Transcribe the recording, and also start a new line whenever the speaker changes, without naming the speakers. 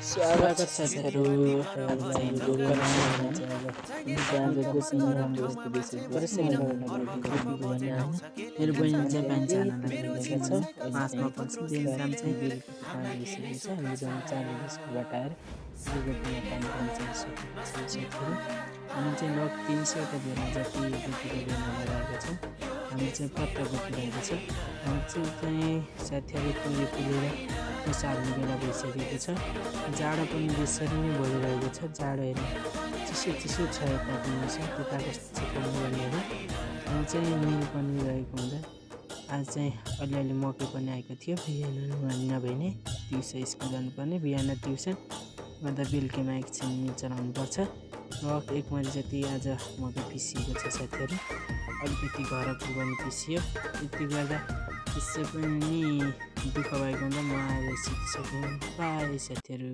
स्वागत छ साथीहरू। आज चाहिँ लोकल आजको समय राम्रो परिस्थिति खोपीको भन्न होइन मेरो बहिनी चाहिँ पानी छान्नलाई गएको छ। पाँचमा पर्छ दिन काम चाहिँ बेलुकीको 5 बजिसकेको छ। हामी चाहिँ 4 बजी स्कुलबाट आएर गोठमा पानी पनि सकेको छ साथीहरू। हामी चाहिँ लग 300वटा बेला जति गोठीको बेला लगाएको छौँ। हामी चाहिँ पत्ता गोठिरहेको छ। हामी चाहिँ साथीहरू पुगेर सार्ने बेला भइसकेको छ। जाडो पनि बेसरी नै बढिरहेको छ। जाडो हेर्नु चिसो छ यता पनि छ त्यता कस्तो छ काम गर्ने हो। हामी चाहिँ मिल पनि रहेको हुँदा आज चाहिँ अलिअलि मकै पनि आएको थियो। बिहान नभए नै दिउँसो स्कुल जानुपर्ने, बिहान ट्युसन गर्दा बेलुकीमा एकछिन मिल चलाउनुपर्छ। र 1 महिना जति आज मकै पिसिएको छ साथीहरू। अलिकति घरको पनि पिसियो। यति गर्दा त्यसै पनि दुःख भएको हुँदा म आज सिकिसकेँ। बाई साथीहरू।